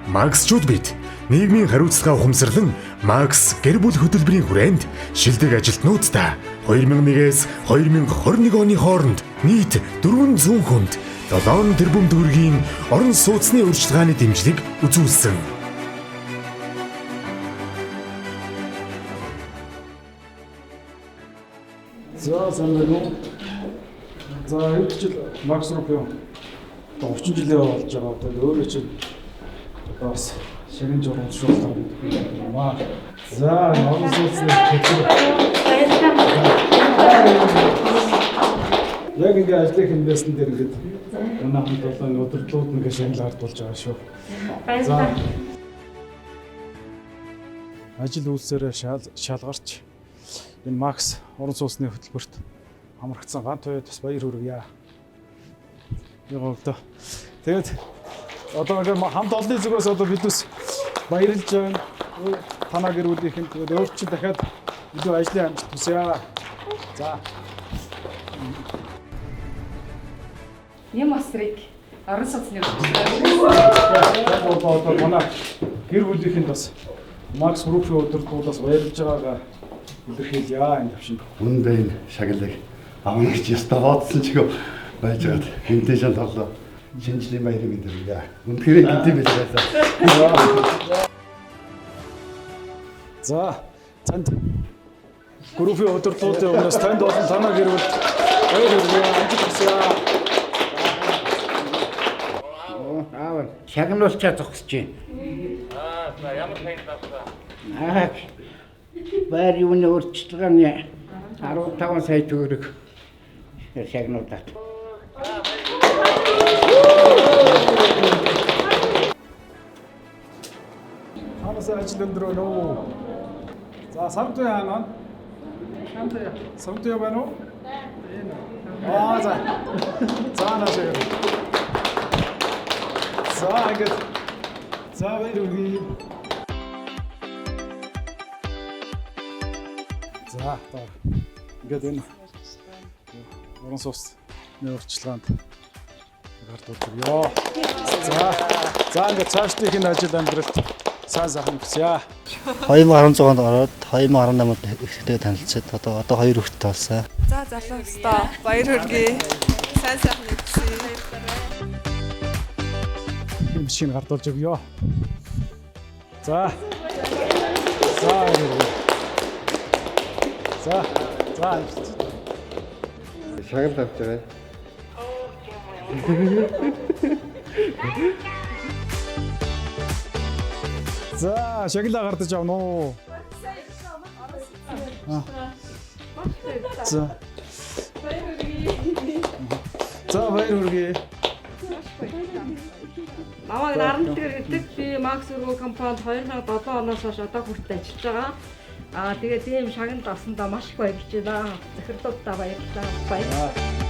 Максчууд бид нийгмийн хариуцлага ухамсарлан Макс гэр бүл хөтөлбөрийн хүрээнд шилдэг ажилтнуудтай 2001-ээс 2021 оны хооронд нийт 400 хүнд 7 тэрбум төгрөгийн орон сууцны урьдчилгааны дэмжлэг үзүүлсэн. За, сайн байна уу? За, энэ жил Макс Рупио одоо 30 жилээ болж байгаа. Тэгээд өөрөө чинь одоо бас шагнаж урамшуулах юм аа. За, орон сууцны хөтөлбөр. Яг ингээ ажлыг хэмнээсэн дээр ингээд манай хамт олон удирдлууд ингээ шагнал гардуулж байгаа шүү. За. Ажил үйлсээрээ шалгарч энэ Макс орон сууцны хөтөлбөрт хамрагдсан ганц хоёрт бас баяр хүргье. Яг одоо тэгээд одоо ингээ хамт олонны зүгээс одоо бид бас баярлж байна. Танаа гэр бүлийнхэн тэгээд өөр чинь дахиад илүү ажлын амжилт хүсье. За. Нэм асрыг орон сууцны хөтөлбөр. Яг одоо манай гэр бүлийнхэнд бас Макс Группийн удирдлагуудаас баярлж байгаагаа илэрхийлье энэ төвшөнд. Үнэндээ энэ шагналыг авна гэж ёстой бодсон ч юм байж байгаад гинтээ шал торлоо. Шинэ жилийн баярыг мэдэрье. Үнэхээр гинтээ байж байлаа. За, танд группийн удирдлагуудын өмнөөс танд болон танаа гэр бүлд баяр хүргье. Амжилт хүсье. Аав, шагнуулчаа зогсож байна. Аа, за, ямар шагнал авсан? Аа. Байр юуны урьдчилгааны 15 сая төгрөг шагнуулаад. Танаас ажил өндөр байна уу? За, сард уу хаана? Сард уу байна уу? Аа, за. За, наашаа. За, ингээд за, баяр хүргэе. За, одоо ингээд энэ орон сууцны урьдчилгаанд гардуулж өгье. За. За, ингээд цаашдын энэ ажил амьдралд сайн сайхан хүсье. 2016 онд ороод 2018 онд ихтэй танилцаад одоо хоёр хүүхэдтэй болсон. За, залуустаа баяр хүргэе. Сайн сайхан нэгсэн. Энэ бичгийг гардуулж өгье. За. За, баяр хүргэе. За. За, амжилт. Шагнал авч байгаа. За, шагналаа гардаж авна уу? За. За, баяр хүргэе. Намайг Нарантгэр гэдэг. Би Макс Өргөө компанид 2007 оноос хойш одоо хүртэл ажиллаж байгаа. Аа, тэгээд ийм шагнал авсандаа маш их баярлж байна. Захирлуудаа баярлалаа. Баяр.